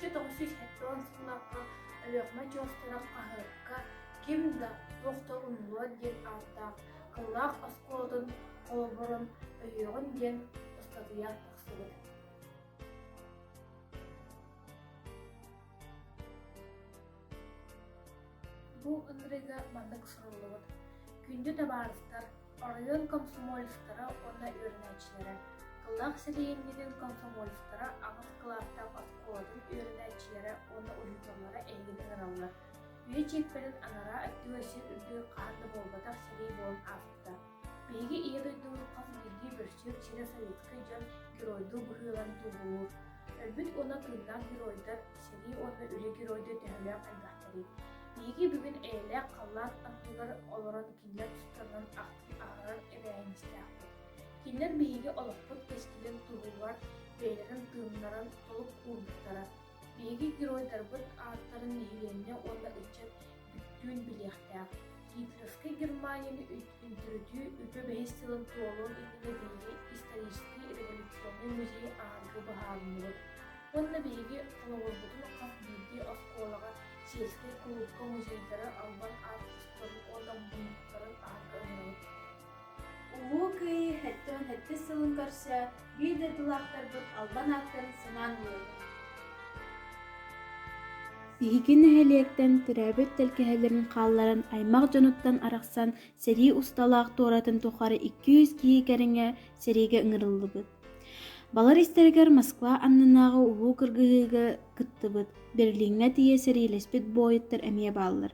1970 сыллаахха Өлүөхүмэ чуостарын хаһыакка «Ким да, туох да умнуллубат» диэн ааттаах Кыллаах оскуолатын холобурун өйүөҕүн диэн ыстатыйа тахсыбыт. Бу ынырыга маннык суруллубут: Күндү табаарыстар, оройуон комсомолецтара уонна үөрэнээччилэрэ, Кыллаах сэлиэнньэтин комсомолецтара аҕыс кылаастаах оскуолатын үөрэнээччилэрэ уонна учууталлара эһигини ыҥыраллар. Үйэ чиэппэрин анараа өттүгэр сир үрдүгэр хаһан да буолбатах сэрии буолан ааспыта. Биһиги Ийэ дойдубут хас биирдии бөрсүөк сирэ советскай дьон геройдуу быһыыларын туоһулуур. Өлбүт уонна тыыннаах геройдар, сэрии уонна үлэ геройдара төһөлөөх элбэхтэрий? Биһиги бүгүн эйэлээх халлаан анныгар олорон кинилэр тустарынан ахтан аһарар эбээһинэстээхпит. Кинилэр биһиги олохпут кэскилин туһугар бэйэлэрин тыыннарын толук уурбуттара. Биһиги геройдарбыт ааттарын нэһилиэнньэ уонна ыччат бүттүүн билиэхтээх. Гитлеровскай Германияны үнтүрүтүү үтүө бэһис сылын туолуон иннинэ биһиги историческай революционнай музей аһарга быһаарынныбыт. Уонна биһиги холобурбутун хас биирдии оскуолаҕа, сельскэй кулуупка музейдары албан аат тустарын уонна муннуктарын аһарга ыҥырабыт. Улуу Кыайыы 77 сылын көрсө биир дойдулаахтарбыт албан ааттарын санаан ылыаҕыҥ. Биһиги нэһилиэктэн төрөөбүт тэлгэһэлэрин хаалларан аймах дьонуттан арахсан сэрии усталаах туоратын тухары 200 киһи кэриҥэ сэриигэ ыҥырыллыбыт. Балар истэригэр Москва аннынааҕы улуу кыргыһыыга кыттыбыт, Берлиҥҥэ тиийэ сэриилэспит буойуттар эмиэ бааллар.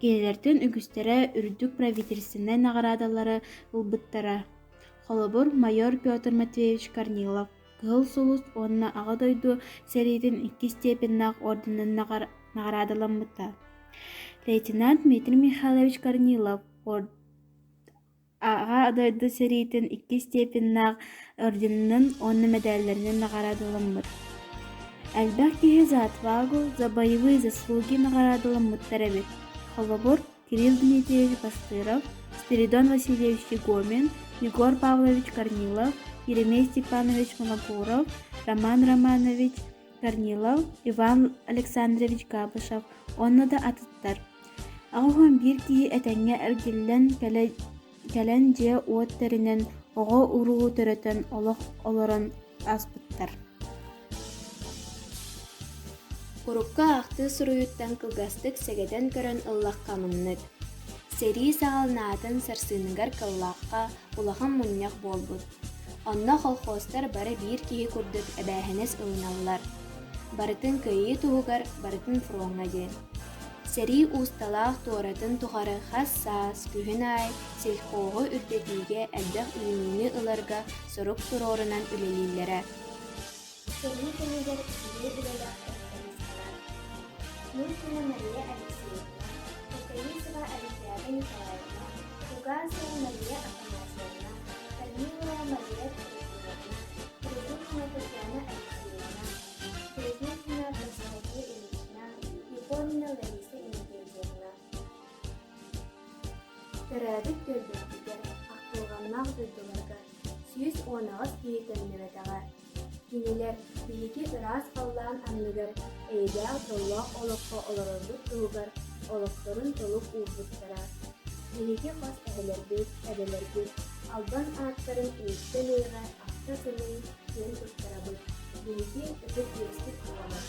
Кинилэртэн үгүстэрэ үрдүк правительственнай наҕараадалары ылбыттара. Холобур, майор Петр Матвеевич Корнилов Кыһыл Сулус уонна Аҕа дойду сэриитин иккис степеннээх орденын наҕараадаламмыта. Лейтенант Дмитрий Михайлович Корнилов Аҕа дойду сэриитин иккис степеннээх орденынан уонна мэдээллэринэн наҕараадаламмыт. Элбэх киһи за отвагу, за боевые заслуги наҕараадаламмыттар эбит. Холобур, Кирилл Дмитриевич Бастыров, Спиридон Васильевич Егомин, Егор Павлович Корнилов, Еремей Степанович Малогуров, Роман Романович Корнилов, Иван Александрович Габышев уонна да атыттар. 81 киһи этэҥҥэ эргиллэн кэлэн дьиэ-уот тэринэн, оҕо-уруу төрөтөн олох олорон ааспыттар. Урукку аахтыы суруйуттан кылгастык сэгэтэн көрөн ыллахха маннык. Сэрии саҕаланаатын сарсыныгар Кыллаахха улахан мунньах буолбут. Онно колхозтар бары биир киһи курдук эбээһинэс ылыналлар. Барытын кыайыы туһугар, барытын фроҥҥа диэн. Сэрии уусталаах туоратын тухары хас саас, күһүн аайы сельхоһу үрдэтиигэ элбэх үүнүүнү ыларга сорук туруорунан үлэлииллэрэ. Сэрии кэмигэр үчүгэй үлэлээхтэр комиссара Мухина Мария Алексеевна, Кокаисова Олимпиада Николаевна, Угасова Мария Афанасьевна, Корнилова Мария Трофимовна, Трезухина Татьяна Алексеевна, Трезухина Прасковья Ильична, Японина Лариса Иннокентьевна. Төрөөбүт түөлбэтигэр, ахтылҕаннаах дойдуларыгар 118 киһи төннүбэтэҕэ. Кинилэр биһиги ыраас халлаан анныгар эйэлээх дьоллоох олоххо олорорбут туһугар олохторун толук уурбуттара. Биһиги хос эһэлэрбит, эбэлэрбит албан ааттарын үйэттэн үйэҕэ ахта-саныы киэн туттарабыт, биһиги ытык иэспит буолар.